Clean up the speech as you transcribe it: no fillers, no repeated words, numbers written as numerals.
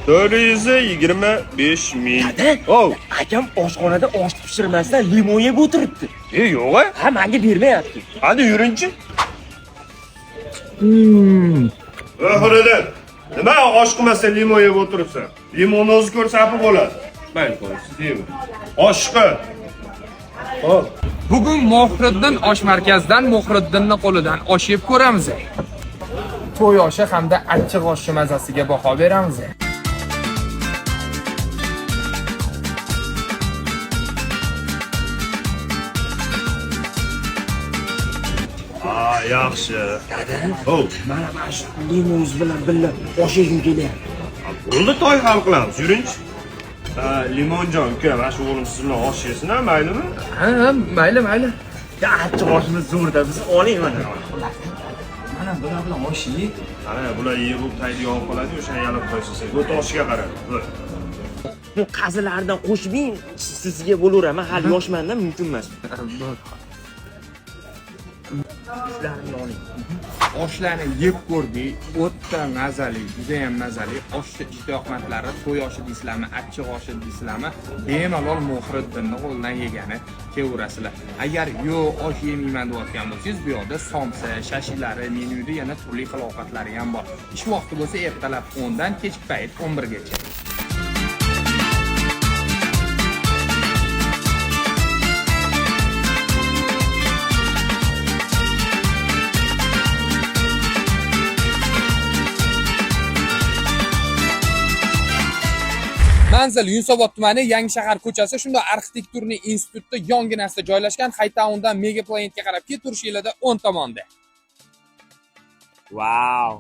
425 ming. Dada, Ov. akam oshxonada osh pishirmasdan limon yeb o'tiribdi. E, yo'q a. Ha, menga bermayapti. Qani yuringchi. Oxirida nima osh qilmasdan limon yeb o'tiribsan? Limonni o'zi ko'rsa xafa bo'ladi. Mayli, qo'y, siz yeyvering. Oshqi. Hop. Bugun Mohriddin osh markazidan Mohriddinni qo'lidan osh yeb ko'ramiz. To'y oshi hamda achchiq oshi mazasiga baho beramiz. Ha, yaxshi. Dada, Ov. mana shu limon bilan birga osh yegim kelyapti. Bo'ldi, toy hal qilamiz. Yuringchi. Ha, Limonjon uka, mana shu o'g'lim siz bilan osh yesin, ha, maylimi? Ha, ha, mayli, mayli. Ya, achchiq oshimiz zo'rda, biz oling mana. Mana bular bilan osh yeyik. Ana, bular yeb taydi yonib qoladi, o'shani yalab qo'ysin. O'ta oshiga qara. Bir. Bu qazilardan qo'shib yeng, sizga bo'laveraman, hali yoshmanda mumkin emas. Shularni oling. Oshlarni yeb ko'rdik, o'ta mazali, juda ham mazali. Oshni ishtiyoqmandlari to'y oshi deysizlarmi, achchiq oshi deysizlarmi, bemalol Mohriddinni qo'lidan yegani kelaverasizlar. Agar yo'q, osh yemayman deyotgan bo'lsangiz, bu yoqda somsa, shashlari, menyuda yana turli xil ovqatlari ham bor. Ish vaqti bo'lsa ertalab 10 dan kechki payt 11 gacha. Manzil Yunusobod tumani, Yangi shahar ko'chasi, shunda arxitekturniy institutda yonginasida joylashgan, Haytowndan Mega Planetga qarab ketuvchi yo'lida o'ng tomonda. Wow.